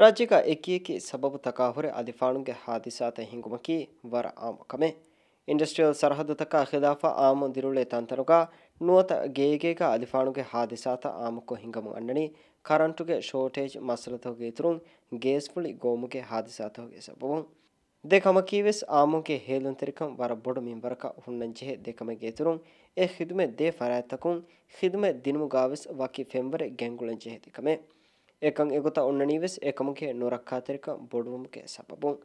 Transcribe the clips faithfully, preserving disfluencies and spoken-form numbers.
ރާއްޖޭގަ އެކިއެކި ސަބަބުތަކާ ހުރެ އަލިފާނުގެ ހާދިސާތައް ހިނގުމަކީ ވަރަށް އާއްމު ކަމެއް. އިންޑަސްޓްރިއަލް ސަރަހައްދުތަކާ ޚިލާފަށް އާއްމު ދިރިއުޅޭ ތަންތަނުގަ ނުވަތަ ގޭގޭގަ އަލިފާނުގެ ހާދިސާތައް އާއްމުކޮށް ހިނގަމުން އަންނަނީ ކަރަންޓުގެ ޝޯޓޭޖް މައްސަލަތަކުގެ އިތުރުން ގޭސްފުޅި ގޮވުމުގެ ހާދިސާތަކުގެ ސަބަބުން. ދެ ކަމަކީވެސް އާއްމުގެ ހޭލުންތެރިކަން ވަރަށް ބޮޑު މިންވަރަކަށް ހުންނަންޖެހޭ ދެ ކަމެއްގެ އިތުރުން އެ ޚިދުމަތް ދޭ ފަރާތްތަކުން ޚިދުމަތް ދިނުމުގަވެސް ވަކި ފެންވަރެއް ގެންގުޅެންޖެހޭ ދެ ކަމެއް. އެކަން އެގޮތަށް އޮންނަނީވެސް އެކަމުގެ ނުރައްކާތެރިކަން ބޮޑުވުމުގެ ސަބަބުން.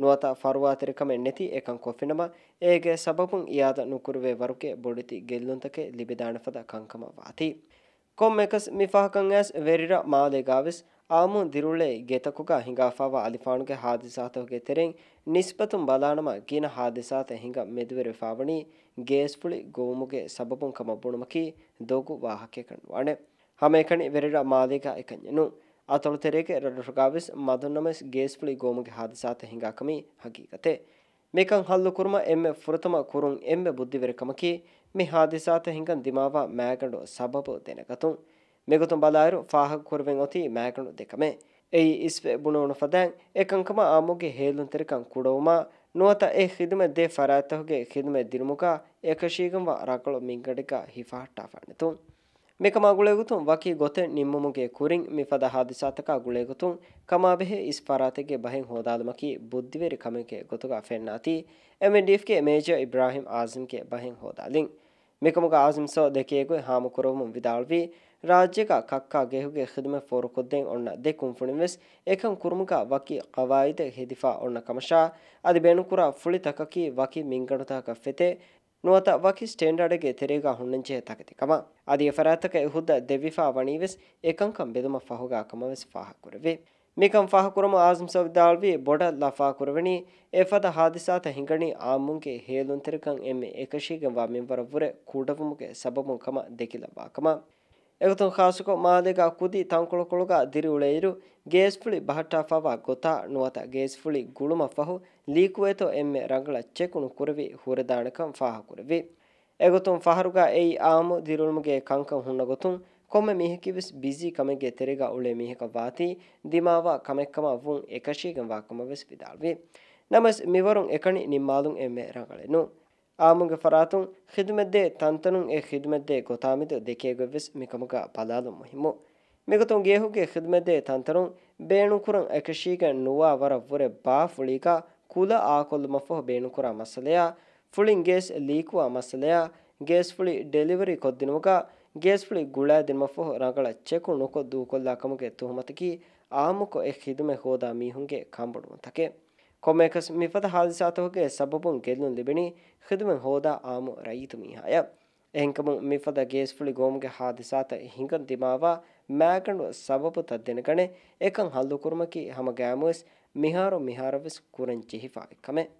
ނުވަތަ ފަރުވާތެރިކަމެއް ނެތި އެކަން ކޮށްފިނަމަ، އޭގެ ސަބަބުން އިއާދަ ނުކުރެވޭ ވަރުގެ ބޮޑެތި ގެއްލުންތަކެއް ލިބިދާނެ ފަދަ ކަންކަމަށް ވާތީ. ކޮންމެއަކަސް މި ފަހަކަށް އައިސް ވެރިރަށް މާލޭގާވެސް އާއްމު ދިރިއުޅޭ ގެތަކުގަ ހިނގާފައިވާ އަލިފާނުގެ ހާދިސާތަކުގެ ތެރެއިން ނިސްބަތުން ބަލާނަމަ، ގިނަ ހާދިސާތައް ހިނގަން މެދުވެރިވެފައިވަނީ ގޭސްފުޅި ގޮވުމުގެ ސަބަބުން ކަމަށް ބުނުމަކީ ދޮގު ވާހަކައެއް ނުވާނެ. ހަމައެކަނި ވެރިރަށް މާލޭގަ އެކަންޏެއް ނޫން. އަތޮޅުތެރޭގެ ރަށްރަށުގަވެސް މަދުންނަމަވެސް ގޭސްފުޅި ގޮވުމުގެ ހާދިސާތައް ހިނގާކަމީ ހަގީގަތެއް. މިކަން ހައްލުކުރުމަށް އެންމެ ފުރަތަމަ ކުރުން އެންމެ ބުއްދިވެރި ކަމަކީ، މި ހާދިސާތައް ހިނގަން ދިމާވާ މައިގަނޑު ސަބަބު ދެނެގަތުން. މިގޮތުން ބަލާއިރު، ފާހަގަކުރެވެން އޮތީ މައިގަނޑު ދެ ކަމެއް. އެއީ އިސްވެ ބުނެވުނު ފަދައިން، އެކަންކަމަށް އާއްމުގެ ހޭލުންތެރިކަން ކުޑަވުމާ، ނުވަތަ އެ ޚިދުމަތް ދޭ ފަރާތްތަކުގެ ޚިދުމަތް ދިނުމުގަ އެކަށީގެންވާ ރަނގަޅު މިންގަނޑެއްގަ ހިފަހައްޓާފާނެތޯ. މިކަމާ ގުޅޭގޮތުން ވަކި ގޮތެއް ނިންމުމުގެ ކުރިން މިފަދަ ހާދިސާތަކާ ގުޅޭގޮތުން ކަމާބެހޭ އިސް ފަރާތެއްގެ ބަހެއް ހޯދާލުމަކީ ބުއްދިވެރި ކަމެއްގެ ގޮތުގަ ފެންނާތީ، އެމްއެންޑީއެފްގެ މޭޖަރ އިބްރާހިމް އާޒިމްގެ ބަހެއް ހޯދާލިން. މިކަމުގަ އާޒިމް ސޯ ދެކޭގޮތް ހާމަކުރައްވަމުން ވިދާޅުވީ، ރާއްޖޭގަ ކައްކާ ގޭހުގެ ޚިދުމަތް ފޯރުކޮށްދޭން އޮންނަ ދެ ކުންފުނިން ވެސް އެކަން ކުރުމުގަ ވަކި ޤަވާއިދެއް ހެދިފަ އޮންނަ ކަމަށާ، އަދި ބޭނުންކުރާ ފުޅިތަކަކީ ވަކި މިންގަނޑުތަކަކަށް ފެތޭ، ނުވަތަ ވަކި ސްޓޭންޑާޑެއްގެ ތެރޭގަ ހުންނަންޖެހޭ ތަކެތި ކަމަށް. އަދި އެ ފަރާތްތަކަށް އެ ހުއްދަ ދެއްވިފަ ވަނީވެސް އެކަންކަން ބެލުމަށް ފަހުގަ ކަމަށް ވެސް ފާހަގަކުރެއްވި. މިކަން ފާހަގަކުރަމުން އާޒިމް ސޯ ވިދާޅުވީ، ބޮޑަށް ލަފާކުރެވެނީ އެފަދަ ހާދިސާތައް ހިނގަނީ އާއްމުންގެ ހޭލުންތެރިކަން އެންމެ އެކަށީގެންވާ މިންވަރަށްވުރެ ކުޑަވުމުގެ ސަބަބުން ކަމަށް ދެކިލައްވާ ކަމަށް. އެގޮތުން ޚާއްޞަކޮށް މާލޭގަ ކުދި ތަންކޮޅުކޮޅުގަ ދިރިއުޅޭއިރު، ގޭސްފުޅި ބަހައްޓާފައިވާ ގޮތާ ނުވަތަ ގޭސްފުޅި ގުޅުމަށްފަހު ލީކުވޭތޯ އެންމެ ރަނގަޅަށް ޗެކު ނުކުރެވި ހުރެދާނެކަން ފާހަގަކުރެއްވި. އެގޮތުން ފަހަރުގަ އެއީ އާއްމު ދިރިއުޅުމުގެ ކަންކަން ހުންނަ ގޮތުން، ކޮންމެ މީހަކީވެސް ބިޒީ ކަމެއްގެ ތެރޭގަ އުޅޭ މީހަކަށް ވާތީ، ދިމާވާ ކަމެއްކަމަށް ވުން އެކަށީގެންވާ ކަމަށް ވެސް ވިދާޅުވި. ނަމަވެސް، މިވަރުން އެކަނި ނިންމާލުން އެންމެ ރަނގަޅެއް ނޫން. އާއްމުގެ ފަރާތުން ޚިދުމަތްދޭ ތަންތަނުން އެ ޚިދުމަތްދޭ ގޮތާމެދު ދެކޭގޮތްވެސް މިކަމުގަ ބަލާލުން މުހިއްމު. މިގޮތުން ގޭހުގެ ޚިދުމަތްދޭ ތަންތަނުން ބޭނުންކުރަން އެކަށީގެން ނުވާ ވަރަށް ވުރެ ބާ ފުޅީގަ ކުލަ އާކޮށްލުމަށްފަހު ބޭނުންކުރާ މައްސަލަޔާ، ފުޅިން ގޭސް ލީކުވާ މައްސަލަޔާ، ގޭސްފުޅި ޑެލިވަރީ ކޮށްދިނުމުގަ ގޭސްފުޅި ގުޅައިދިނުމަށްފަހު ރަނގަޅަށް ޗެކު ނުކޮށް ދޫކޮށްލާ ކަމުގެ ތުހުމަތަކީ އާއްމުކޮށް އެ ޚިދުމަތް ހޯދާ މީހުންގެ ކަނބޮޑުވުންތަކެއް. ކޮންމެއަކަސް މިފަދަ ހާދިސާތަކުގެ ސަބަބުން ގެއްލުން ލިބެނީ ޚިދުމަތް ހޯދާ އާއްމު ރައްޔިތު މީހާޔަށް. އެހެންކަމުން މިފަދަ ގޭސްފުޅި ގޮވުމުގެ ހާދިސާތައް ހިނގަން ދިމާވާ މައިގަނޑު ސަބަބުތައް ދެނެގަނެ، އެކަން ހައްލުކުރުމަކީ ހަމަ ގައިމުވެސް މިހާރު މިހާރަށްވެސް ކުރަން ޖެހިފަ އެއްކަމެއް.